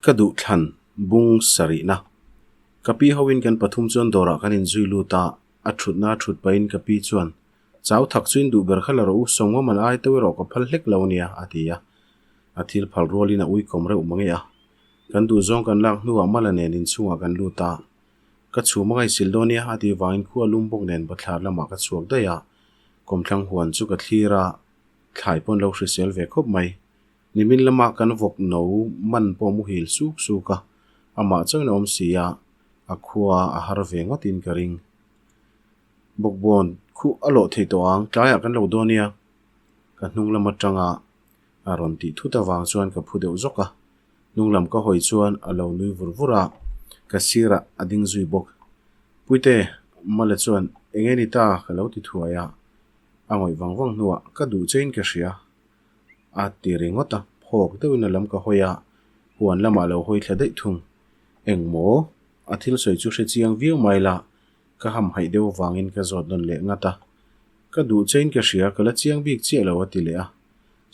Ka duh thlan bung sarihna. Ka pi hoin kan pathum chuan dawrah kan inzui lut a, a thutna a thut pahin ka pi chuan, Chau thak chu in duh ber kha la rawh u, sawngwa man ai teuh erawh ka phal hlek lo ania, a ti a. A thil phal rualin a uikawm reuh mange a. Kan duh zawng kan lak hnuah mala nen inchhungah kan lut a. Ka chhum a ngaihsil dawn nia, a tih vangin khua lum bawk nen bathlar lamah ka chhuak daih a. Kawmthlang huan chu ka thlir a, thlai pawn lo hrisel ve khawp mai. Nimin lama kan vawk no man pawh muhil suk suk a, amah chauhin a awm si a, a khua a har ve ngawtin ka ring. Bawkbawn khuh a lawh thei tawh ang, tlaiah kan lo dawn nia. Ka hnung lam atanga a rawn tih thut avang chuan ka phu deuh zawk a, hnung lam ka hawi chuan a lo nui vur vur a, ka sirah a ding zui bawk. Puite, Mala chuan eng nge ni ta ka lo ti thuai a, a ngawih vang vang hnuah ka duh chein ka hria. A ti ringawt a, phawk deuhin a lam ka hawi a, huan lamah lo hawi thla daih thung. Engmaw? A thil sawi chu hre chiang viau mai la, ka hamhaih deuh avangin ka zawt nawn leh ngat a. Ka duh chein ka hria, ka la chiang bik chiah lo a ti leh a.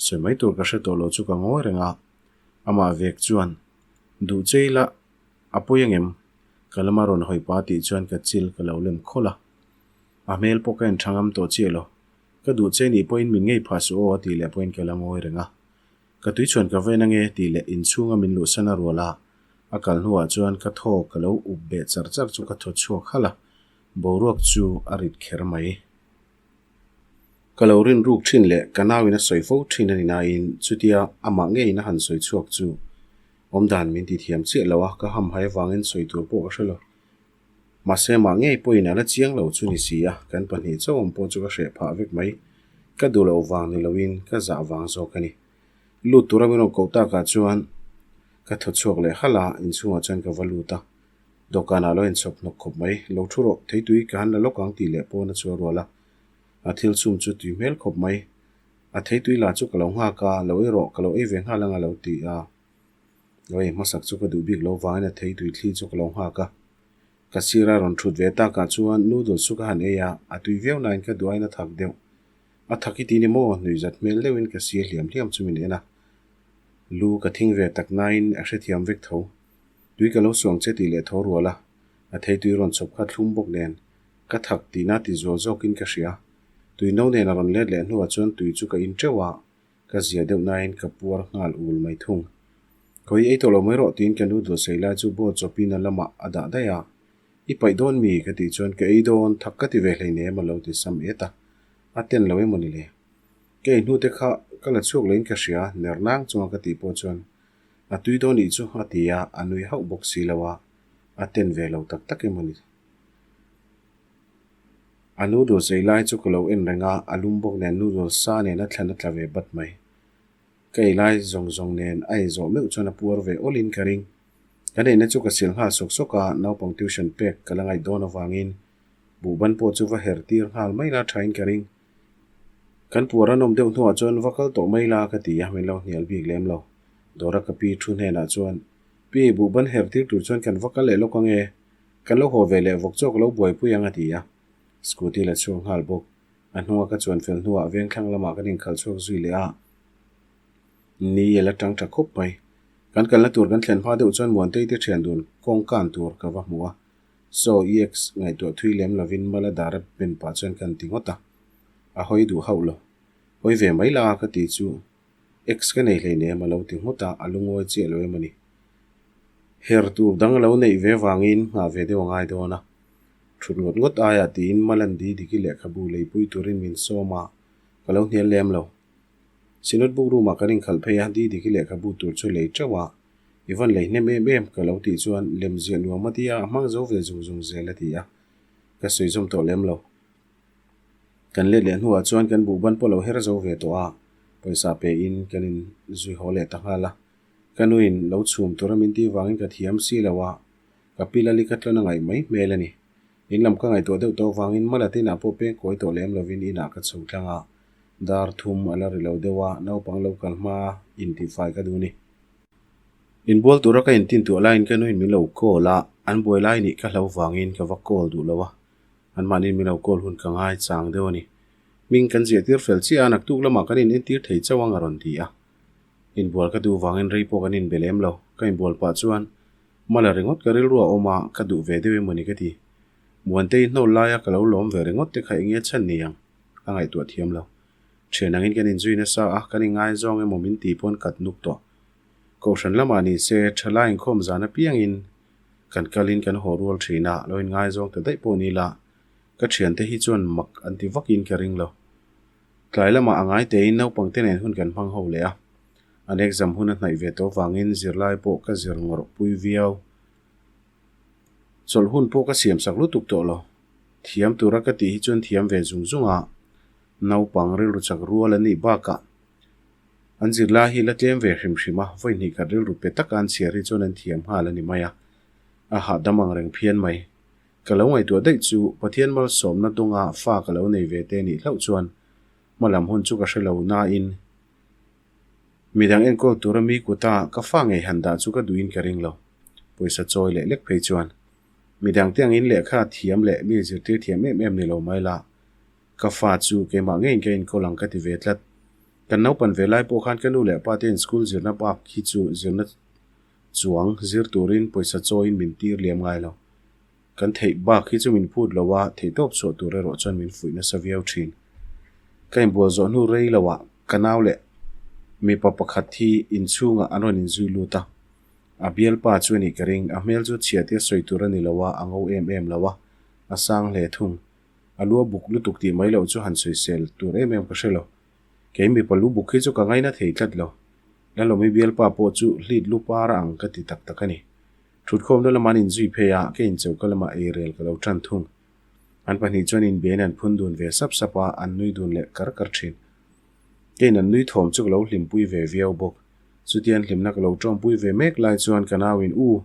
Sawi mai tur ka hre tawh lo chu ka ngawi reng a. Amah vek chuan, Duh chei la, a pawi angem? Ka lama rawn hawi pa tih chuan ka chil ka lo lem khawlh a. A hmel pawh ka en tha ngam tawh chiah lo. Ka duh che nih pawhin min ngei phah suh aw a tih leh pawhin ka la ngawi reng a. Ka tui chhuan ka ven ange tih leh inchhunga min luhsan a rual a, a kal hnuah chuan ka thaw ka lo up beh char char chu ka thaw chhuak halh a, boruak chu a rit kher mai. Ka lo rin ruk thin leh ka nauin a sawi fo thin a ni nain chutia amah ngeiin a han sawi chhuak chu awmdan min ti thiam chiah lo a, ka hamhai avangin sawi tur pawh ka hre lo. Mahse mah ngei pawhin a la chiang lo chu ni si a, kan pahnih chauh awm pawh chu ka hreh phah vek mai. Ka duh loh vang ni loin ka zah vang zawk a ni. Lut tura min rawn koh takah chuan ka thaw chhuak leh halh a, inchhungah chuan ka va lut a. Dawhkanah lo inchhawp hnawk khawp mai. Lo thu rawh, theitui ka han la lawk ang tih leh pawn a chhuah rual a. A thil chhum chu tui hmel khawp mai. A theitui lah chu ka lo nghak a, lo ei rawh, ka lo ei ve nghal ang a lo ti a. Lo ei hmasak chu ka duh bik lo vangin a thei tui thli chu ka lo nghak a. Ka sira rawn thut ve takah chuan noodles chu ka han ei a, a tui viau nain ka duh aiin a thak deuh. A thak i ti ni maw? Nui zat hmel deuhin ka sia hliam hliam chu min en a. Lu ka thing ve tak nain a hrethiam vek tho. Tui ka lo suang che tih leh tho rual a, a thei tui rawn chhawp kha thlum bawk nen ka thak tihna ti zual zawkin ka hria. Tui no nen a rawn let leh hnuah chuan tui chu ka in teuh a, Ka zia deuh nain ka puar nghal ul mai thung. Khawi ei tawh lo mai rawh tiin ka noodle sei lai chu bowl chawpin a lamah a dah daih a. I paih dawn mi? ka tih chuan ka ei dawn, thak ka ti ve hleinem a lo ti sam et a. A ten lo emaw ni le? Ka ei hnute kha ka la chhuak loin ka hria, ner nang chunga ka tih pawh chuan a tui dawn ih chu a ti a, a nui hauh bawk si lo a, a ten ve lo tak tak emaw ni? A noodle zei lai chu ka lo en reng a, a lum bawk nen noodle sa nen a thlan a tla ve bat mai. Ka ei lai zawng zawng nen a ei zawh meuh chuan a puar ve awlin ka ring. Kan eina chu ka sil nghal sawk sawk a, naupang tuition pek ka la ngaih dawn avangin buhban pawh chu va her tir nghal mai la thain ka ring. Kan puar a nawm deuh hnuah chuan va kal tawh mai la ka ti a, min lo hnial bik lem lo. Dawra ka pi thu hnenah chuan, Pi, buhban her tir tur chuan kan va kal leh lawk ange. Kan lo haw ve leh vawk chawk lo buaipui ang a ti a, scooty la chhuak nghal bawk. A hnunga ka chuan fel hnuah vengthlang lamah kan inkhal chhuak zui leh a, ni a la tang tha khawp mai. Kan kalna tur kan thlen hma deuh chuan Muantei te thian dun kawng kan tur ka va hmu a, Saw EX ngaihtuah thui lem lovin Mala dara pen pah chuan kan ti ngawt a, a hawi duh hauh lo. Hawi ve mai la ka ti chu Ex ka nei hleinem a lo ti nghut a, a lungawi chiah lo em a ni. Her tur dang a lo neih ve vangin nghah ve deuh a ngai dawn a. Thut ngawt ngawt aiah tiin Malan Didiki lehkhabu leipui turin min sawm a, ka lo hnial lem lo. Synod book room ah kan inkhalh phei a, Didiki lehkhabu tur chu lei teuh a, i van lei hnem em em ka lo tih chuan lemziah nuam a tia a hmang zo ve zung zung zel a ti a, ka sawi zawm tawh lem lo. Kan let leh hnuah chuan kan buhban pawh lo her zo ve tawh a, pawisa pe in kan in zui haw leh ta nghal a. Ka nuin lo chhum tura min tih vangin ka thiam si lo a, ka pi lali ka tlawn a ngaih mai hmel a ni. In lam ka ngaihtuah deuh tawh vangin Malat inah pawh peng kawi tawh lem lovin inah ka chho tlang a, dar thum a la ri lo deuh a, naupang lo kal hma intifai ka duh a ni. Inbual tura ka intintuah laiin ka nuin min lo call a, an buai lai nih ka hlo vangin ka va call duh lo a. Anmahni min lo call hun ka ngai chang deuh a ni. Hming kan ziah tir fel chiah a, naktuk lamah kan in entir thei chauh ang a rawn ti a. Inbual ka duh vangin rei pawh kan inbe lem lo. Ka inbual pah chuan Mala ringawt ka rilru a awm a, ka duh ve deuh emawni ka ti. Muantei hnawl laia ka lo lawm ve ringawt te kha enge chhan ni ang? Ka ngaihtuah thiam lo. Thian angin kan inzui nasa a, kan ingaizawng emaw min tih pawn kat nuk tawh. Kohhran lamah ni se, thalai inkhawm zan apiangin kan kalin kan haw rual thin a, lo inngaizawng ta daih pawh ni la, ka thiante hi chuan mak an ti vakin ka ring lo. Tlai lamah a ngai tein naupang te nen hun kan hmang ho leh a, an exam hun a hnaih ve tawh vangin zirlai pawh ka zir ngawrh pui viau. Chawlh hun pawh ka siam sak lutuk tawh lo. Thiam tura ka tih hi chuan thiam ve zung zung a, naupang rilru chak rual an nih bakah an zirlai hi la tlem ve hrim hrim a, vawi hnih khat rilru pe taka an chhiar hi chuan an thiam nghal a ni mai a, a hahdam ang reng phian mai. Ka lo ngaihtuah daih chu Pathian malsawmna dunga fa ka lo nei ve te nih hlauh chuan hmalam hun chu ka hre lo nain midang enkawl tura mi kuta ka fa ngei han dah chu ka duhin ka ring lo. Pawisa chawi leh lek phei chuan midang te angin lehkha thiam leh mi zirtir thiam em em ni lo mai la, ka fa chu keimah ngeiin ka enkawl ang ka ti ve tlat. Kan naupan ve lai pawh khan ka nu leh pa te'n school zirna bak hi chu zirna chuang zir turin pawisa chawiin min tir liam ngai lo. Kan theih bak hi chu min phut lo a, theihtawp chhuah tur erawh chuan min fuih nasa viau thin. Ka inbual zawh hnu rei lo ah ka nau leh mipa pakhat hi inchhungah an rawn inzui lut a. A bialpa chu a nih ka ring, a hmel chu chhia tia sawi tur a ni lo a, a ngo em em lo a, a sang hle thung. A lu a buk lutuk tih mai loh chu han sawisel tur em em ka hre lo. Kei mipa lu buk hi chu ka ngaina thei tlat lo. Lalawmi bialpa pawh chu hlit lu par a ang ka ti tak tak a ni. Thutkhawmna lama an inzui phei a, ka inchoka lamah eirel ka lo tan thung. An pahnih chuan inbiain an phun dun ve sap sap a, an nui dun leh kar kar thin. Keiin an nui thawm chu ka lo hlimpui ve viau bawk. Chutian hlimna ka lo tawmpui ve mek lai chuan ka nauin, U,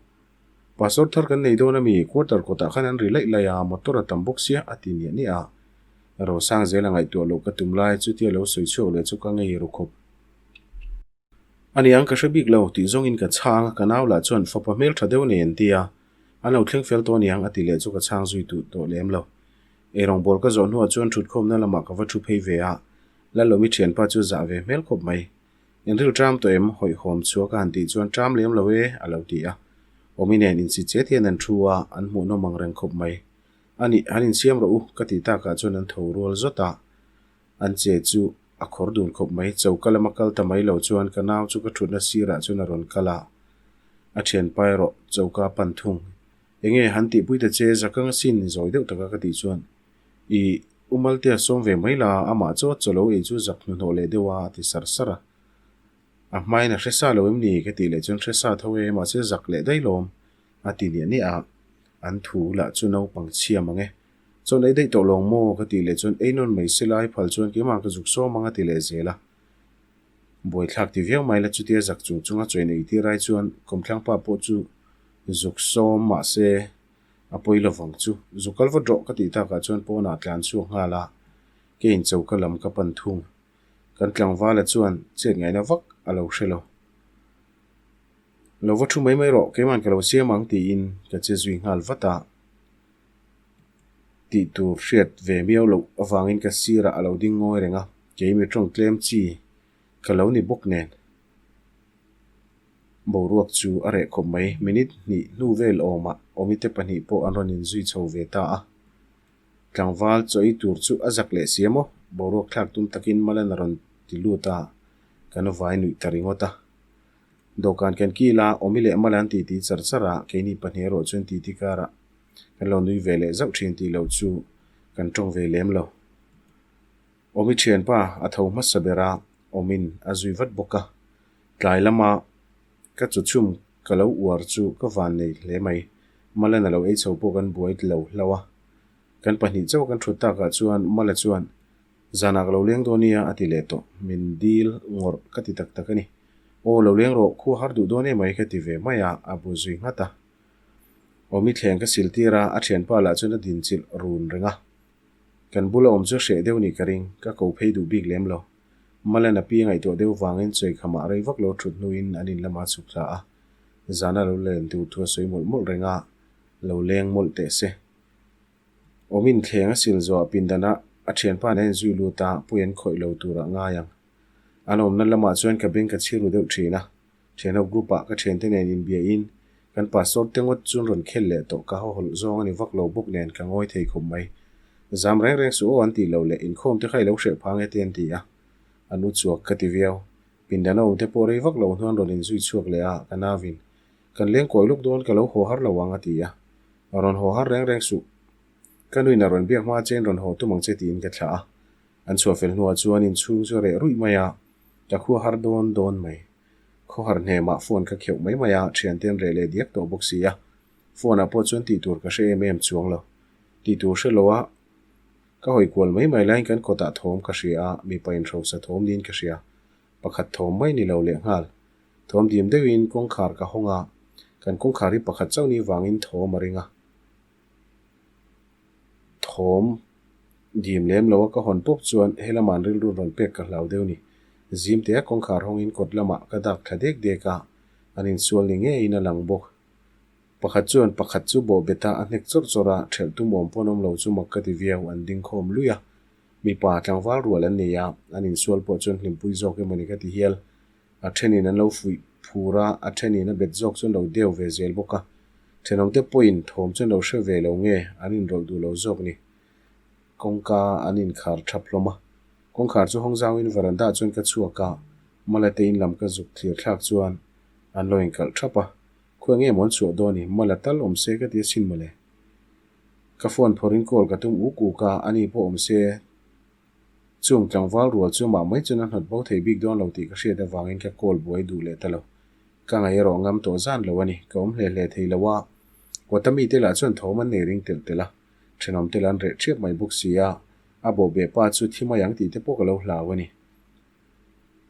Pastor thar kan nei dawn ami? Quarter kawtah khan an ri laih laih a, motor a tam bawk sia, a ti niah niah a. Rosang zela ngaihtuah loh ka tum lai, chutia lo sawi chhuak leh chu ka ngei ru khawp. A niang ka hre bik lo tih zawngin ka chhang a, ka nau lah chuan fapa hmel tha deuh nei an ti a, an lo thleng fel tawh aniang a ti leh chu ka chhang zui duh tawh lem lo. Eirawng bawl ka zawh hnuah chuan thutkhawmna lamah ka va thu phei ve a, Lalawmi thianpa chu zah ve hmel khawp mai. Inril ṭam tawh em? Hawihhawm chhuah ka han tih chuan ṭam lem lo e a lo ti a. Awmi nen insi chet hian an thu a, an hmuhnawm ang reng khawp mai. A nih, han insiam rawh u ka tih takah chuan an tho rual zawt a. An che chu a khawr dun khawp mai. Choka lama kal ta mai lo chuan ka nau chu ka thutna sirah chuan a rawn kal a, a thianpa erawh choka a pan thung. Enge han tihpui ta che zakang asin zawi deuh taka ka tih chuan I u Maltea sawm ve mai la, amah chaw chaw lo ei chu zak hnuhnawh leh deuh a a ti sar sar a. A hmain a hre sa lo em ni? Ka tih leh chuan hre sa tho e, mahse zak leh daih lawm a ti niah niah a. An thu lah chu naupang chhia mang e. Chaw nei daih tawh lawng maw? Ka tih leh chuan ei nawn mai se lai phal chuan keimah ka zuk sawm ang a ti leh zel a. Buaithlak ti viau mai la chutia zak chung chunga chawi nei tir ai chuan kawmthlangpa pawh chu zuk sawm mahse a pawi lovang chu. Zuk kal vat rawh ka tih takah chuan pawnah tlan chhuak nghal a, keiin choka lam ka pan thung. Kan tlangvala chuan chet ngaihna vak a lo hre lo. Lo va thu mai mai rawh, keiman ka lo siam ang tiin ka che zui nghal vat a. Tih tur hriat ve miau loh avangin ka sirah a lo ding ngawi reng a, kei mi tawng tlem chi ka lo ni bawk nen. Boruak chu a reh khawp mai, minute hnih hnu vel awmah Awmite pahnih pawh an rawn inzui chho ve ta a. Tlangval chaw ei tur chu a zak leh si a maw? Boruak thlak tum takin Malan a rawn ti lut a, kan vai nuih ta ringawt a. Dawhkan kan kil a, Awmi leh Mala an titi char char a, keini pahnih erawh chuan titi karah kan lo nui ve leh zauh thin tih loh chu kan tawng ve lem lo. Awmi thianpa a tho hmasa ber a, Awmin a zui vat bawk a. Tlai lama ka chu chhum ka lo uar chu ka van nei hle mai. Malan a lo ei chho pawh kan buai lo hlauh a. Kan pahnih chauh kan thut takah chuan Mala chuan Zanah ka lo leng dawn nia a ti leh tawh. Min dil ngawrh ka ti tak tak a ni. Aw lo leng rawh, khua har duh dawn emai ka ti ve mai a, a bu zui nghat a. Awmi thleng ka sil tir a, a thianpa lah chuan a din chilh run reng a. Kan bula awm chu hreh deuh nih ka ring, ka ko phei duh bik lem lo. Malan a pi ngaihtuah deuh vangin Chawikhamah rei vak lo thut hnuin an in lamah a chhuk thla a, zana lo len tur thu a sawi mawlh mawlh reng a, lo leng mawlh teh se. Awmin thleng a sil zawh pindanah a thianpa nen a inzui lut a, pui an khawih lo turah ngai ang. An awmna lamah chuan ka beng ka chhi ru deuh thin a, thianho group ah ka thiante nen inbiahin kan pastor te ngawt chu an rawn khel leh tawh ka hawhawlh zawng a ni vak lo bawk nen ka ngawi thei khawp mai. Zam reng reng suh aw an tih loh leh inkhawm te kha i lo hreh phang e te an ti a, an u chuak ka ti viau. Pindan a awm te pawh rei vak lo hnuan rawn inzui chhuak leh a, ka navin kan leng kawi luk dawn ka lo haw har lo ang a ti a, a rawn haw har reng reng suh. Ka nuin a rawn biak hma chein rawn haw tum ang che tiin ka thlah a. An chhuah fel hnuah chuan inchhung chu a reh ruih mai a, ka khua har dawn dawn mai. Khawhar hnemah phone ka kheuh mai mai a, thiante an reh leh diak tawh bawk si a. Phone ah pawh chuan tih tur ka hre em em chuang lo. Tih tur hre lo a, ka hawi kual mai mai laiin kan kawtah thawm ka hria a, mipa inhrosa thawm niin ka hria. Pakhat thawm mai ni lo lehnghal. Thawm dim deuhin kawngkhar ka hawng a, kan kawngkhar hi pakhat chauh ni vangin thawm a ring a. Thawm dim lem lo a ka hawn pawp chuan helamah an rilru rawn pek ka hlau deuh ni. Zim te a kawngkhar hawngin kawt lamah ka dak thla dek dek a, an insual ni ngeiin a lang bawk. Pakhat chuan pakhat chu bawh bet a, a hnek chawrh chawrh a, ṭhelh tum awm pawn awm lo chu mak ka ti viau, an ding khawm lui a. Mipa tlangval rual an nei a, an insual pawh chuan hlimpui zawk emawni ka ti hial. A thenin an lo fuih phur a, a thenin a bet zawk chu an lo deu ve zel bawk a. Thenawmte pawhin thawm chu an lo hre ve lo nge, an inrawlh duh lo zawk ni. Kawngka an inkhar thap hlawm a. Kawngkhar chu hawng zauhin veranda ah chuan ka chhuak a, Mala te in lam ka zuk thlir thlak chuan an lo inkalh thap a. Khawi nge maw an chhuah dawn i, Mala tal awm se ka ti asin mawle. Ka phone phawrhin call ka tum uk uk a, ani pawh awm se. Chung tlangval rual chu mah mai chuan a hnawt bo thei bik dawn lo tih ka hriat avangin ka call buai duh leh ta lo. Ka ngaih erawh ngam tawh zan lo a ni, ka awm hle hle thei lo a. Kawta mite lah chuan thawm an nei ring telh telh a, thenawm te lah an reh ṭhiap mai bawk si a, a bawhbeh pa chu thi mai ang tih te pawh ka lo hlau a ni.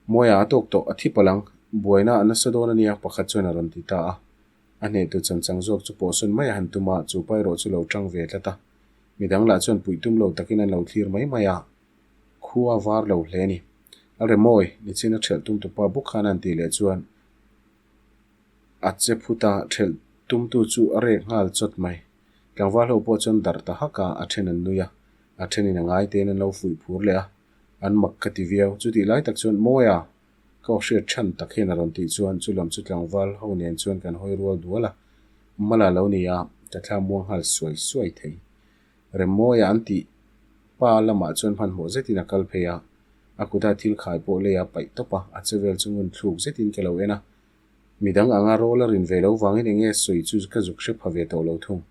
Mawia a tawk tawh, a thi palh ang, buaina a nasa dawn a nia, pakhat chuan a rawn ti ta a. A hnehtu chanchang zawk chu pawhsawn mai a han tum a, chu pa erawh chu lo ṭang ve tlat a. Midang lah chuan puih tum lo takin an lo thlir mai mai a, khu a var lo hle a ni. A remawi, nichin a ṭhelh tum tupa bawk khan a han tih leh chuan a che phut a, ṭhelh tumtu chu a rek nghal chawt mai. Tlangval ho pawh chuan darh ta hak a, a ṭhen an nui a, a ṭhenin a ngai tein an lo fuih phur leh a, an mak ka ti viau. Chutih lai tak chuan Mawia, ka aw hriat ṭhan tak hian a rawn tih chuan chu lam chu tlangval ho nen chuan kan hawi rual dual a. Mala lo ni a, ka thla muang nghal suai suai thei. Remmawia an tih pa lamah chuan hmanhmawh zetin a kal phei a, a kuta thil khai pawh lei a paih tawp a, a chevel chu ngun thluk zetin ka lo en a. Midang anga rawl a rin ve lo vangin eng nge sawi chu ka zuk hre pha ve tawh lo thung.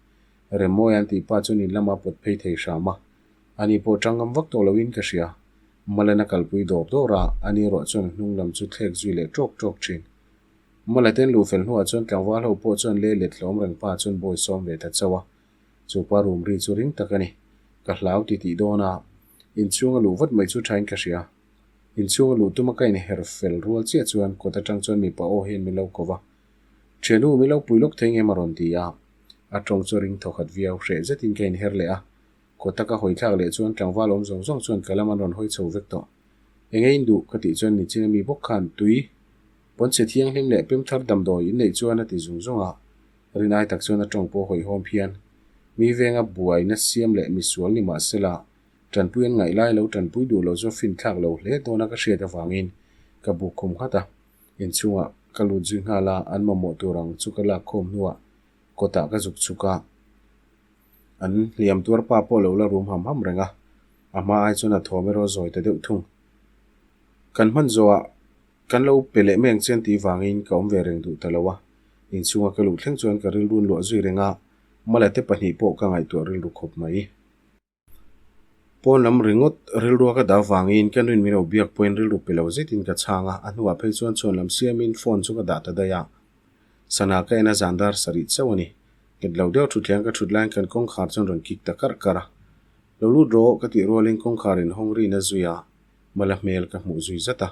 Remmawia an tih pa chuan in lama pawt phei thei hram a, ani pawh tangam vak tawh loin ka hria. Malan a kalpui dawr dawr a, ani erawh chuan a hnung lam chu thlek zui leh tawk tawk thin. Mawla ten luh fel hnuah chuan tlangval ho pawh chuan le let hlawm reng pa chuan bawi sawm ve ta chauh a, chu pa rum ri chu ring tak a ni. Ka hlau ti tih dawn a, inchhung a luh vat mai chu thain ka hria. Inchhung a luh tuma ka inher fel rual chiah chuan kawt atang chuan mipa aw hian min lo ko va, Thiannu, min lo pui lawk thei ngem a rawn ti a. A tawng chu a ring thawkhat viau, hreh zetin ka inher leh a. Kawta ka hawi thlak leh chuan tlangval awm zawng zawng chuan ka lam an rawn hawi chho vek tawh. Enge in duh? ka tih chuan nichin ami bawk khan tui Pawnchhe thianghlim leh pemthar damdawi in neih chuan a ti zung zung a, rinai tak chuan a tawng pawh hawihhawm phian. Mi venga buaina siam leh misual ni mah sela, tanpui an ngaih lai lo tanpui duh lo chu fin thlak lo hle dawna ka hriat avangin ka buk khum nghat a. Inchhungah ka lut zui nghal a, an mamawh tur ang chu ka lak khawm hnuah kawtah ka zuk chhuk a. An hliam tuar pa pawh lo la rum ham ham reng a, a hma ai chuan a thawm erawh zawi ta deuh thung. Kan hman zawhah Kan lo pe leh mai ang che an tih vangin ka awm ve reng duh ta lo a, inchhunga ka luh thleng chuan ka rilru luah zui reng a, Mala te pahnih pawh ka ngaihtuah rilru khawp mai. Pawn lam ringawt rilrua ka dah vangin ka nuin min lo biak pawhin rilru pe lo zetin ka chhang a, a hnuah phei chuan chhuan lam siamin phone chu ka dah ta daih a. Sana ka en a zan dar sarih chauh a ni. Nghet lo deuh thutthleng ka thut laiin kan kawngkhar chuan rawn kik ta karh karh a. Lo lut rawh ka tih rualin kawngkhar inhawng rin a zui a, Mala hmel ka hmuh zui zat a.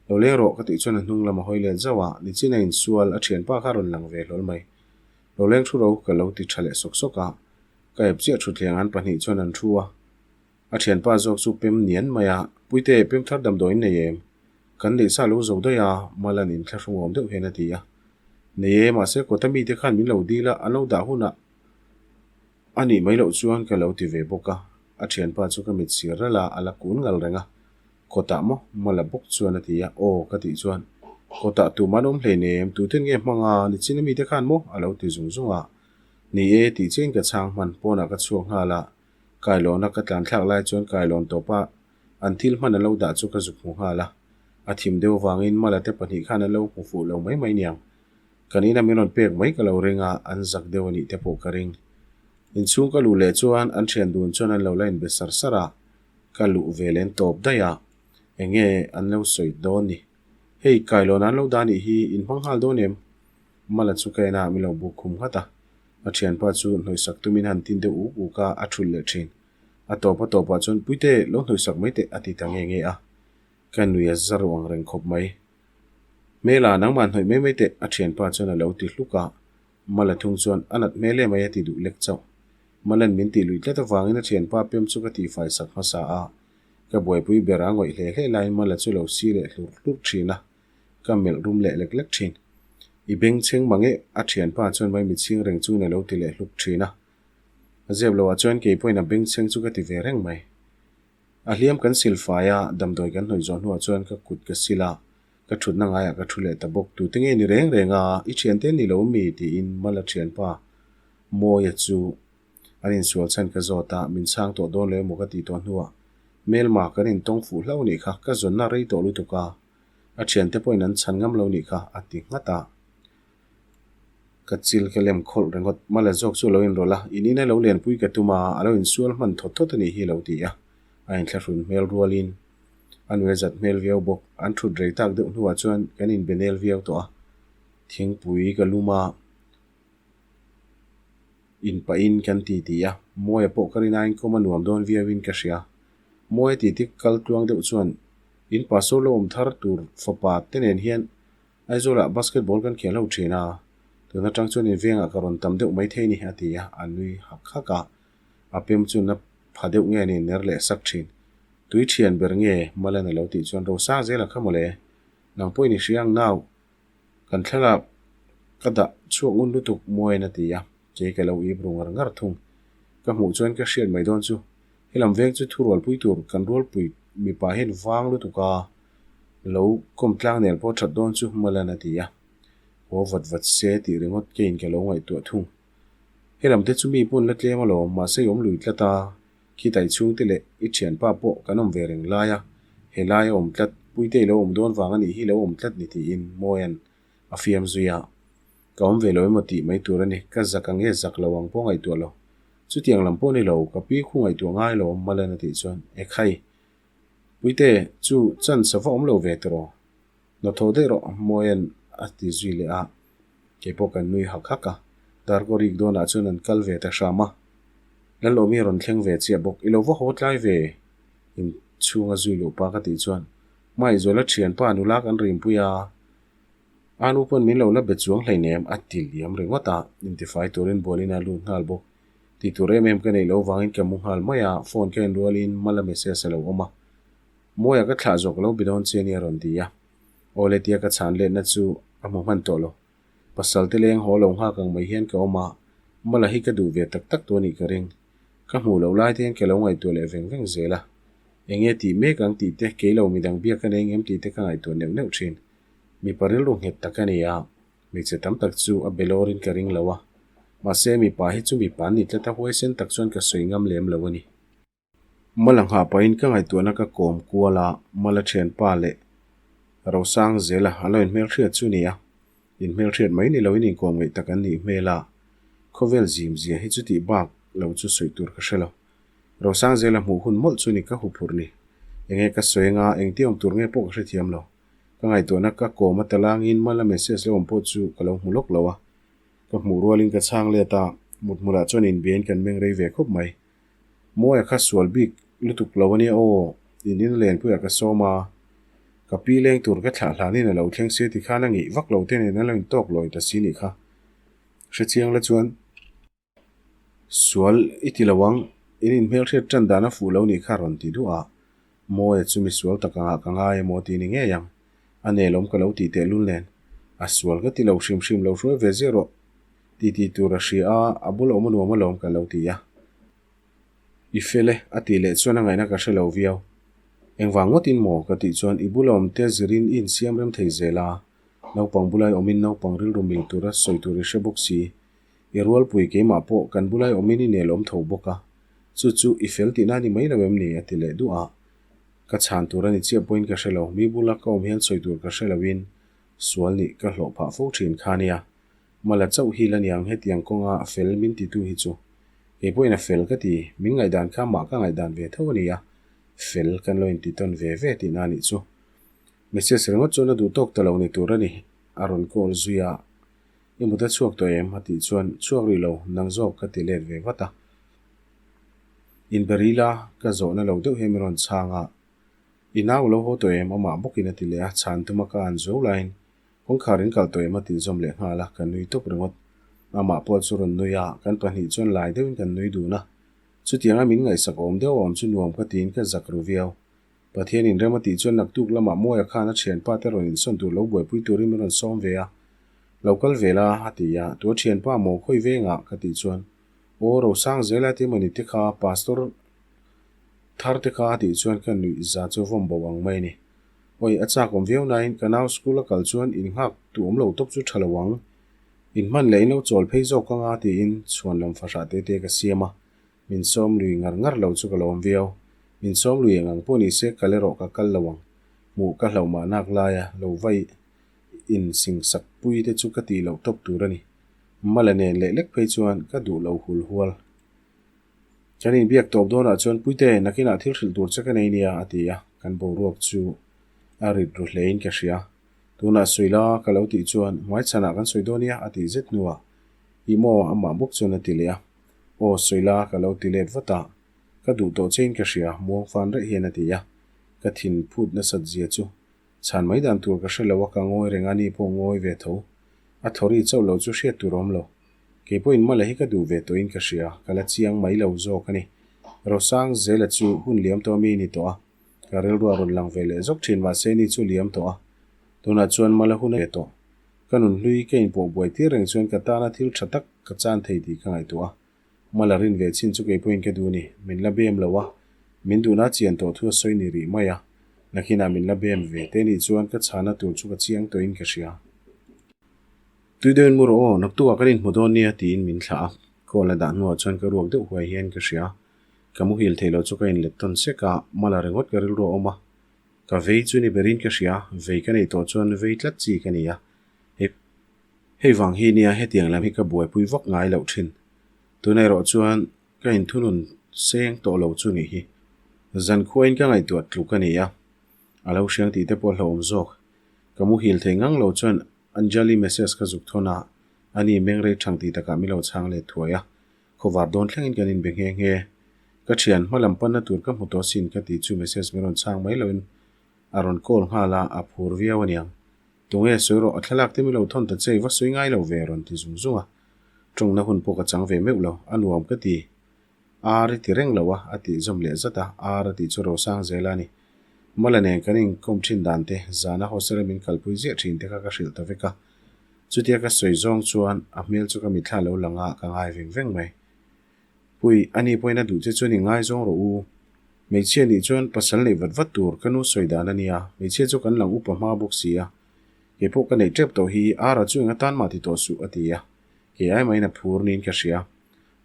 Lo leng rawh ka tih chuan a hnung lam a hawi let zauh a, nichin a insual a thianpa kha a rawn lang ve hlawl mai. Lo leng thu ro ka lo ti tha leh sawk sawk a, ka ep chiah thutthleng an pahnih chuan an thu a. A thianpa zawk chu pem nian mai a, Puite, pem thar damdawi in nei em? Kan neih sa lo zo daih a, Malan inthlahrung awm deuh hian a ti a. Nei e, mahse kawta mite khan min lo dil a, an lo dah hunah a nih mai loh chuan ka lo ti ve bawk a. A thianpa chu ka mit sir ralh a, a la kun ngal reng a. Kawtah maw? Mala bawk chuan a ti a, Aw ka tih chuan kawtah tumah an awm hleinem, tuten nge hmang a, nichin ami te khan maw? a lo ti zung zung a. Ni e tih chiahin ka chhang hman, pawnah ka chhuak nghal a, kailawna ka tlan thlak lai chuan kailawn tawpa an thil hman an lo dah chu ka zuk hmu nghal a, a thim deuh avangin Mala te pahnih khan an lo hmu fuh lo mai mai niang. Kan ina min rawn pek mai ka lo ring a, an zak deuh a nih te pawh ka ring. Inchhung ka luh leh chuan an thian dun chuan an lo la inbe sar sar a, ka luh ve len tawp daih a, eng nge an lo sawi dawn ni? Hei kailawn an lo dah nih hi in hmang nghal dawn em? Mala chu ka en a, min lo buk khum nghat a, a thianpa chu hnawihsak tumin han tin deuh uk uk a, a thulh leh thin. A tawp a tawpah chuan Puite, lo hnawihsak mai teh a ti ta nge nge a, ka nui a za ruang reng khawp mai. Hmela, nangmah hnawih mai mai teh a thianpa chuan a lo ti hluk a, Mala thung chuan a nat hmel em mai a ti duh lek chauh. Malan min tih luih tlat avangin a thianpa pem chu ka tihfai sak hmasa a, ka buaipui ber a ngawih hle hle laiin Mala chu lo si leh hlur hlur thin a, ka melh rum leh lek lek thin. I beng chheng mang e, a thianpa chuan mai mitchhing reng chungin a lo ti leh hluk thin a. A zep loah chuan kei pawhin a beng chheng chu ka ti ve reng mai. A hliam kan sil fai a, damdawi kan hnawih zawh hnuah chuan ka kut ka sil a, ka thutna ngaiah ka thu leh ta bawk. Tute nge ni reng reng a, i thiante ni lo mi? tiin Mala thianpa Mawia chu an insual chhan ka zawt a, min chhang tawh dawn lo emaw ka tih tawh hnuah Melma kan intawng fuh hlauh nih kha, ka zawnna rei tawh lutuk a, a thiante pawhin an chhan ngam lo nih kha, a ti nghat a. Ka chil ka lem khawlh ringawt. Mala zawk chu a lo inrawlh a, in ina lo lenpui ka tum a, a lo insual hman thawt thawt a nih hi a lo ti a. A inthlahrun hmel rualin a nui a zat hmel viau bawk. An thut rei tak deuh hnuah chuan kan inbe nel viau tawh a, thingpui ka lum a, inpahin kan ti ti a, Mawia pawh ka rin aiin kawm a nuam dawn viauin ka hria. Mawia titi kal tluang deuh chuan in pastor lo awm thar tur fapa te nen hian Aizawlah basketball kan khel ho thin a, tun atang chuan in vengah ka rawn tam deuh mai thei ni, a ti a, a nui hak hak a. A pem chu na pha deuh nge ni ner leh sak thin. Tui thian ber nge Malan a lo tih chuan Rosang zela kha mawle, nang pawhin i hria ang nau, kan thlalak ka dah chhuak ngun lutuk Muain a ti a, kei ka lo ip ru ngar ngar thung. Ka hmuh chuan ka hriat mai dawn chu, helam veng chu thurualpui tur kan rualpui mipa hian vang lutuk a, Lo kawm tlang nel pawh that dawn chu Malan a ti a, haw vat vat se tih ringawt keiin ka lo ngaihtuah thung. Helam te chu mi pawn la tlem alawm, mahse i awm lui tlat a, khitai chhungte leh i thianpa pawh kan awm ve reng lai a, he lai a awm tlat, Puite i lo awm dawn vang a nih hi lo awm tlat ni tiin Mawia'n a fiam zui a, ka awm ve lo emaw tih mai tur a ni, ka zak ang nge zak lo ang pawh ngaihtuah lo. Chutiang lam pawh ni lo, ka pi khu ngaihtuah ngai lo Malan a tih chuan, Ekhai, Puite, chu chance a va awm lo ve tiraw? Hnathawh daih rawh, Mawia'n a ti zui leh a. Kei pawh kan nui hak hak a, Darkaw rik dawnah chuan an kal ve ta hram a. Lalawmi a rawn thleng ve chiah bawk, I lo va haw tlai ve? In chhunga zui luh pa ka tih chuan, Hmaizuala thianpa nula kan rimpui a, a nu pawn min lo la be chuang hleinem a ti liam ringawt a, intifai turin bualin a lut nghal bawk. Tih tur em em ka neih loh vangin ka mu nghal mai a, phone ka en rualin Mala message a lo awm a. Mawia ka thlah zawk lo bi dawn che nia rawn ti a. Awle tia ka chhan letna chu a hmu hman tawh lo. Pasal te leng haw lo nghak ang mai hian ka awm a, Mala hi ka duh ve tak tak tawh a nih ka ring. Ka hmuh loh lai te hian ka lo ngaihtuah leh veng veng zel a. Enge tih mek ang tih te, kei lo midang biak ka nei ngem tih te ka ngaihtuah neuh neuh thin. Mipa rilru nghet tak a ni a. Hmeichhe tam tak chu a belawrin ka ring lo a, mahse mipa hi chu mipa an ni tlat a, huaisen tak chuan ka sawi ngam lem lo a ni. Mala nghah pahin ka ngaihtuahna ka kawm kual a, Mala thianpa leh Rosang zela an lo inhmelhriat chu ni a, inhmelhriat mai ni loin inkawm ngaih tak an nih hmel a, khawvel zim zia hi chutih bak lo chu sawi tur ka hre lo. Rosang zela hmuh hun mawlh chu ni ka huphurh ni. Enge ka sawi anga engti awm tur nge pawh ka hrethiam lo. Ka ngaihtuahna ka kawm a talangin Mala message lo awm pawh chu ka lo hmu lawk lo a. Ka hmuh rualin ka chhang let a, mut hmulah chuan inbiain kan meng rei ve khawp mai. Mawia kha sual bik lutuk lo a nia aw, in in lenpuiah ka sawm a, ka pi leng tur ka thlah hlanin a lo thleng se ti khan a ngeih vak lo te nen a lo intawk lawi ta si nih kha. Hrechiang la chuan. Sual i ti lo ang, in inhmelhriat tan dan a fuh lo nih kha rawn ti duh a, Mawia chu mi sual tak angah ka ngai emaw ti ni ngei ang, a nelawm ka lo tih tehlul nen, a sual ka ti lo hrim hrim lo hruai ve ziah rawh ti ti tur a hria a, a bul awm a nuam alawm ka lo ti a. I fel e, a tih leh chuan a ngaihna ka hre lo viau. Engvang ngawtin maw? ka tih chuan i bula awmte zirin i insiam rem thei zel a, naupang bulai awmin naupang rilru mil tura sawi tur i hre bawk si. I rualpui keimah pawh kan bulai awmin i nelawm tho bawk a, chu chu i fel tihna a ni mai lo em ni? a ti leh duh a. Ka chhan tur a ni chiah pawhin ka hre lo, mi bula ka awm hian sawi tur ka hre loin sual nih ka hlawh phah fo thin kha nia. Mala chauh hi la niang hetiang kawnga fel min titu hi chu. Kei pawhin a fel ka ti, min ngaihdan kha mah ka ngaihdan ve tho a ni a, fel kan lo inti tawn ve ve tihna a nih chu. Message ringawt chuan a duh tawk ta lo ni tur a ni, a rawn call zui a. I mut a chhuak tawh em? a tih chuan, Chhuak rih lo, nang zawk ka ti let ve vat a. Inberi la, ka zawhna lo deuh hian min rawn chhang a. I nau lo haw tawh em? amah bawkin a ti leh a, chhan tuma ka an zo laiin Kawngkhar in kal tawh em a tih zawm leh nghal a, ka nui tawp ringawt. Amah pawh chu rawn nui a, kan pahnih chuan lai deuhin kan nui dun a. Chutianga min ngaihsak awm deuh a awm chu nuam ka tiin ka zak ru viau. Pathian in rem a tih chuan naktuk lamah Mawia khan a thianpa te rawn insawn tur lo buaipui turin min rawn sawm ve a. Lo kal ve la, a ti a, tua thianpa maw khawi vengah ka tih chuan, Aw Rosang zela te mawni te kha Pastor thar te kha a tih chuan ka nuih za chu vawm bo ang mai a ni. Awi, a chak awm viau nain ka nau school a kal chuan in nghak tu awm lo tawp chu tha lo ang. In hman leh in lo chawl phei zawk anga tiin chhuan lam fahrah te te ka siam a. Min sawm lui ngar ngar lo chu ka lawm viau. Min sawm lui eng ang pawh ni se kal erawh ka kal lo ang. Hmuh ka hlauh mah nak laia lo vai in sing sak pui te chu ka tih loh tawp tur a ni. Mala nen leh lek phei chuan ka duh lo hul hual. Kan inbiak tawp dawnah chuan Puite, nakinah thil hrilh tur che ka nei nia, a ti a, kan boruak chu a rit ru hlein ka hria. Tunah sawi la, ka lo tih chuan hmaichhanah kan sawi dawn nia, a tih zet hnuah Ih maw, amah bawk chuan a ti leh a. Aw, sawi la, ka lo ti let vat a, ka duh tawh chein ka hria, muang fan reh hian a ti a, ka thin phut nasat zia chu chhan mai dan tur ka hre lo a, ka ngawi reng a, ni pawh ngawi ve tho. A thawri chauh lo chu hriat tur a awm lo. Kei pawhin mala hi ka duh ve tawhin ka hria, ka la chiang mai lo zawk a ni. Rosang Zela chu hun liam tawh mi ni tawh a, ka rilru a rawn lang ve leh zawk thin mahse ni chu liam tawh a, tunah chuan mala hun a ve tawh. Ka nun hlui ka inpawh buai tir reng chuan ka tana thil tha tak ka chan thei tih ka ngaihtuah a, mala rin ve chin chu kei pawhin ka duh a ni, min la bem lo a, min duhna chian tawh thu a sawi ni rih mai a, nakinah min la bem ve te nih chuan ka chhana tur chu ka chiang tawhin ka hria. Tui deuhin mu rawh aw, naktukah kan inhmu dawn nia tiin min thlah a, call a dah hnuah chuan ka ruak deuh huai hian ka hria. Ka muhil thei lo chu ka inlet tawn sek a, mala ringawt ka rilru a awm a. Ka vei chu ni berin ka hria, vei ka neih tawh chuan vei tlat chi ka ni a. Hei hei vang hi nia hetiang lam hi ka buaipui vak ngai loh thin. Tuna erawh chuan ka inthunun seng tawh lo chu nih hi. Zankhuain ka ngaihtuah tluk a ni a, a lo hriang tih te pawh a hlauhawm zawk. Ka muhil thei ngang lo chuan Anjali message ka zuk thawn a, ani meng rei thang tih takah min lo chhang let thuai a, khawvar dawn thlengin kan inbe nghe nghe. Ka thian hma lam panna tur ka hmu tawh sin ka tih chu message min rawn chhang mai loin a rawn call nghal a, a phur viau aniang. Tunge sawi rawh, a thlalak te min lo thawn ta che, va sawi ngai lo ve a rawn ti zung zung a. Tawngna hun pawh ka chang ve meuh lo, a nuam ka ti. Ar i ti reng lo a, a tih zawm leh zat a, ar a tih chu Rosang zel a ni. Mala nen kan inkawm thin dan te, zana hostel a min kalpui ziah thin te kha ka hrilh ta vek a. Chutia ka sawi zawng chuan a hmel chu ka mitthla lo lang a, ka ngai veng veng mai. Pui, ani pawhin a duh che chuan i ngaizawng rawh u. Hmeichhia nih chuan pasal neih vat vat tur ka nu sawi dan a nia, hmeichhia chu kan lang upa hma bawk si a. Kei pawh ka neih tep tawh hi, Ara chu eng atan mah ti tawh suh, a ti a. Kei ai mahin a phur niin ka hria.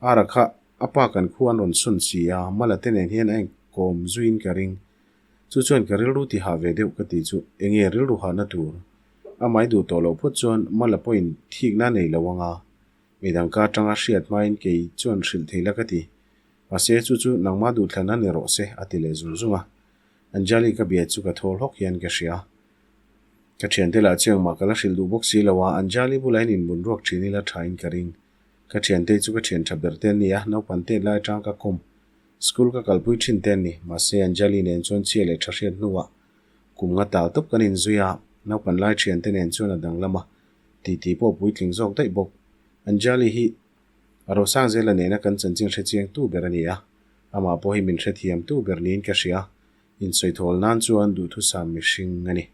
Ara kha a pa kan khu an rawn sawn si a, Mala te nen hian a inkawm zuiin ka ring. Chu chuan ka rilru ti hah ve deuh ka tih chu enge rilru hahna tur? A mai duh tawh loh phawt chuan Mala pawhin thikna a nei lo anga, midang ka atanga hriat hmain kei chuan hrilh thei la ka ti. Mahse chu chu nangmah duhthlan a ni rawh se a ti leh zung zung a. Anjali ka bia chu ka thawl hawk hian ka hria. Ka thiante lah chu engmah ka la hrilh duh bawk si lo a, Anjali bulah hian inbun ruak thin ila thain ka ring. Ka thiante chu ka thian tha ber te an ni a, naupang tet lai atang ka kawm. School ka kalpui thin te an ni, mahse Anjali nen chuan chhia leh tha hriat hnuah kum nga tal tawp kan inzui a, naupan lai thiante nen chuan a danglam a, titi pawh puitling zawk daih bawk. Anjali hi a Rosang Zela nena kan chanchin hrechiang tu ber a ni a, amah pawh hi min hrethiam tu ber niin ka hria, insawi thawl nan chuan duhthusam mihring a ni.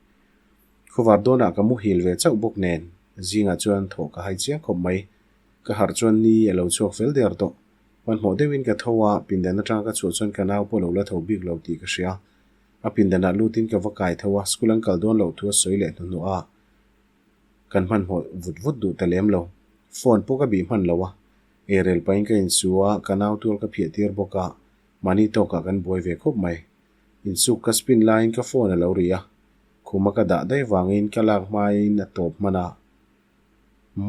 Khuvar dawnah ka muhil ve chauh bawk nen, zingah chuan thawh ka hai chiang khawp mai. Ka harh chuan ni a lo chhuak fel der tawh. Hmanhmawh deuhin ka tho a, pindan atanga ka chhuah chuan ka nau pawh lo la tho bik lo tih ka hria. A pindanah lutin ka va kai tho a, school an kal dawn loh thu a sawi leh hnuhnawh a, kan hmanhmawh vut vut duh ta lem lo. Phone pawh ka bih hman lo a, eirel pahin ka insu a, ka nau tual ka phiah tir bawk a, mahni tawkah kan buai ve khawp mai. Insuk ka spin laiin ka phone a lo ri a, khuma ka dah daih vangin ka lak hmain a tawp hman a,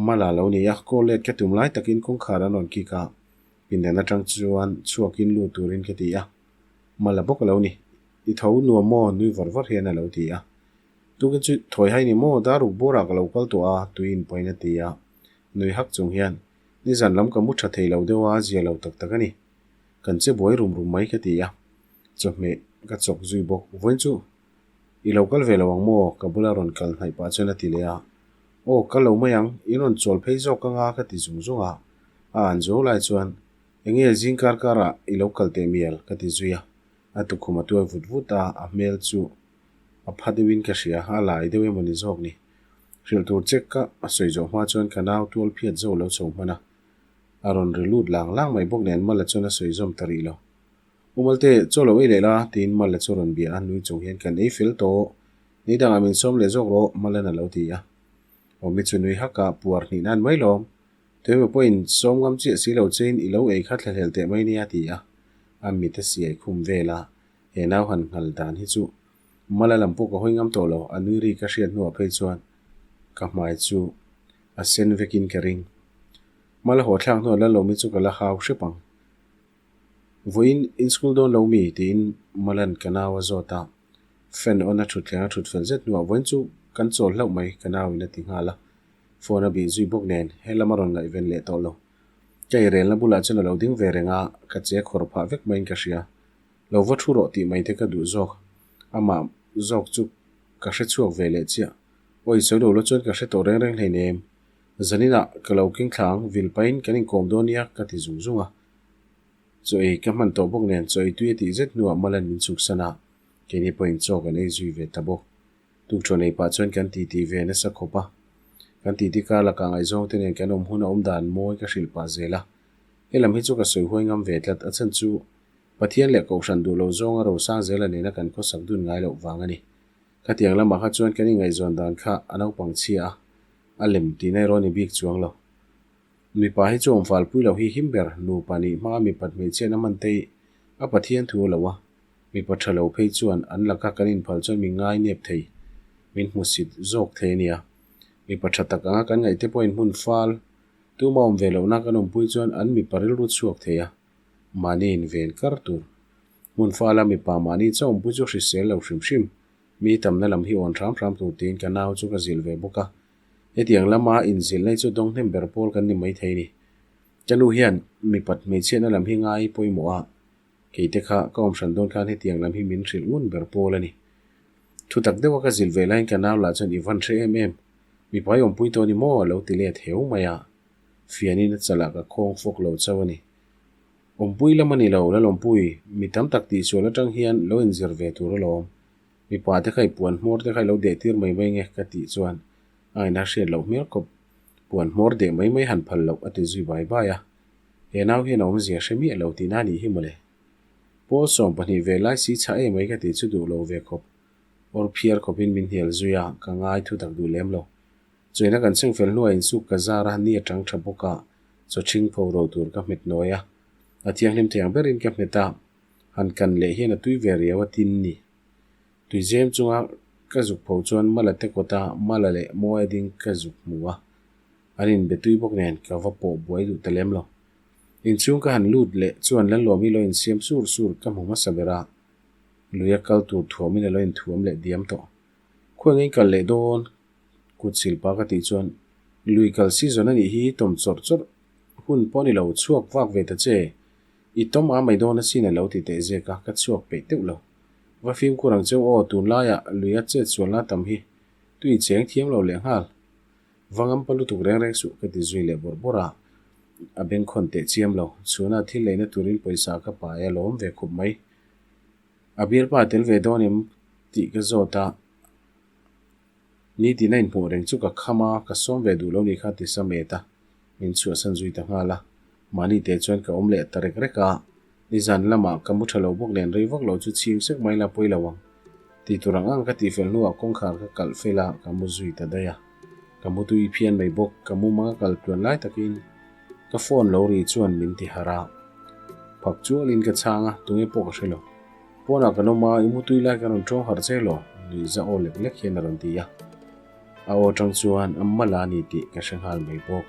Mala lo ni a, call let ka tum lai takin kawngkhar an rawn kik a, pindan atang chuan chhuakin lut turin ka ti a, Mala bawk a lo ni. I tho nuam maw? nui var var hian a lo ti a. Tukin chu thawi hai ni maw? Dar ruk bawrah ka lo kal tawh a, tuiin pahin a ti a. Nui hak chung hian, Nizan lam ka mu tha thei lo deuh a, zia lo tak tak a ni. Kan che buai rum rum mai ka ti a. Chawhmeh ka chawk zui bawk. Vawiin chu i lo kal ve lo ang maw? Ka bula rawn kal hnaih pah chuan a ti leh a. Aw, kal lo mai ang, in rawn chawl phei zawk anga ka ti zung zung a. A an zo lai chuan, Enge zing kar karah i lo kal teh mial? ka ti zui a. A tukhum a tuai vut vut a, a hmel chu a pha deuhin ka hria, a lai deuh emaw ni zawk ni. Hrilh tur che ka sawi zawh hma chuan ka nau tual phiat zo lo chho hman a. A rawn ri lut lang lang mai bawk nen Mala chuan a sawi zawm ta rih lo. U Malte, chaw lo ei leh la, tiin Mala chu a rawn bia a, nui chung hian kan ei fel tawh. Ni dangah min sawm leh zawk rawh, Malan a lo ti a. Awmi chu nui hak a, puar hnih nan mai lawm. Tuemaw pawhin sawm ngam chiah si lo chein i lo ei kha thlahlel teh mai nia ti a, a mit a siai khum vel a, he nau han nghal dan hi chu Mala lam pawh ka hawi ngam tawh lo, a nui ri ka hriat hnuah phei chuan ka hmai chu a sen vekin ka ring. Mala haw thlak hnuah Lalawmi chu ka la hau hrep ang. Vawiin in school dawn lo mi? tiin Malan ka nau a zawt a, fan on a thut thleng a thut fel zet hnuah vawiin chu kan chawl hlauh mai ka nauin a ti nghal a. Phone a bih zui bawk nen he lam a rawn ngaihven leh tawh lo. Ka eirelna bulah chuan a lo ding ve reng a, ka che khawr phah vek maiin ka hria. Lo va thu rawh tih mai te ka duh zawk. Amah zawk chu ka hre chhuak ve leh chiah. Awi sawi lo la chuan ka hre tawh reng reng hleinem. Zaninah ka lo keng thla ang, vil pahin kan inkawm dawn nia ka ti zung zung a. Chaw ei ka hman tawh bawk nen chaw ei tui a tih zet hnuah Malan min chhuksan a, keini pawhin chaw kan ei zui ve ta bawk. Tukṭhaw nei pah chuan kan titi ve nasa khawp a. Kan titi kar lakah ngaihzawng te nen kan awm hun a awm dan mawi ka hrilh pah zel a. He lam hi chu ka sawi huai ngam ve tlat, a chhan chu Pathian leh Kohhran duh lo zawnga rosang zela nena kan khawsak dun ngai loh vang a ni. Khatiang lamah kha chuan kan ingaihzawn dan kha a naupang chhia a, a lem tihna erawh a ni bik chuang lo. Mipa hi chu awmfal pui lo hi him ber, nupa nih hmaa mipat hmeichhiatna hman te hi a Pathian thu a lo a. Mipa tha lo phei chuan an laka kan inphal chuan min ngai nep thei, min hmusit zawk thei a nia. Mipa tha tak anga kan ngaihte pawhin hmun fal tuma awm ve lohna kan awmpui chuan an mipa rilru chhuak thei a, mahni inven kar tur. Hmun fala mipa mahni chaw awmpui chu hrisel lo hrim hrim, mi tamna lam hi awn hram hram tur tiin ka nau chu ka zilh ve bawk a. Hetiang lama inzilh na hi chu dawng hnem ber pawl kan ni maithei a ni. Ka nu hian mipat hmeichhiatna lam hi ngai pawimawh a. Kei te kha ka awm hran dawn khan hetiang lam hi min hrilh ngun ber pawl a ni. Thu tak deuha ka zilh ve laiin ka nau lah chuan i van hre em em, mipa i awmpui tawh a ni maw a lo ti let heu mai a, fianin a chalah ka khawng fawk lo chauh a ni. Awmpui lam a ni lo, Lalawmpui, mi tam tak tihsual atang hian lo inzir ve tur alawm. Mipa te kha i puan hmawr te kha i lo deh tir mai mai nge ka tih chuan a ngaihna hriat loh hmel khawp. Puan hmawr deh mai mai han phal loh a ti zui bai bai a. He nau hian a awmzia hre miah lo tihna a nih hi mawle. Pawl 12 ve lai si chhah em mai ka tih chu duh lo ve khawp. Awr phiar khawpin min hnial zui a, ka ngai thu tak duh lem lo. Chuaina kan chheng fel hnuah insuk ka zar a, ni a tang tha bawk a, chaw ṭhing pho ro tur ka hmet nawi a. A thianghlim thei ang berin ka hmet a, han kan leh hian a tui ve riau a tin ni. Tuizem chunga ka zuk pho chuan Mala te kawta Mala leh Mawia ding ka zuk hmu a. An inbe tui bawk nen ka va pawh buai duh ta lem lo. Inchhung ka han lut leh chuan Lalawmi lo insiam sur sur ka hmu hmasa ber a, lui a kal tur thuamin a lo inthuam leh diam tawh. Khuai ngei kal leh dawn kut silpa ka tih chuan lui kal season a nih hi tawm chawrh chawrh hun pawh a ni lo chhuak vak ve ta che, i tawm a mai dawn asin a lo ti teh zek a, ka chhuak peih teuh lo. Va fimkhur ang cheu aw tunlaiah lui a chet sualna tam hi tui cheng thiam lo leh nghal. Va ngam pa lutuk reng reng suh ka ti zui leh bawrh bawrh a, a bengkhawn teh chiam lo. Chhuna thil leina turin pawisa ka pai a lawm ve khup mai. A bialpa tel ve dawn em tih ka zawt a, nitin a inhmuh reng chu ka kham a, ka sawm ve duh lo ni kha ti sam et a, min chhuahsan zui ta nghal a. Mahni te chuan ka awm leh ta rek rek a, nizan lamah ka mu tha lo bawk nen rei vak lo chu chhing sek mai la pawi lo ang. Tih tur ang ang ka tih fel hnuah kawngkhar ka kalh fel a, ka mu zui ta daih a. Ka mu tui phian mai bawk, ka mumang a kal tluan lai takin ka phone lo ri chuan min ti harh a. Phak chualin ka chhang a, tunge pawh ka hre lo. Pawnah kan awm a, i mu tui lai kan rawn tawng harh che law? Nuihza aw lek lek hian a rawn ti a. A aw tang chuan a mal a ni tih ka hre nghal mai bawk.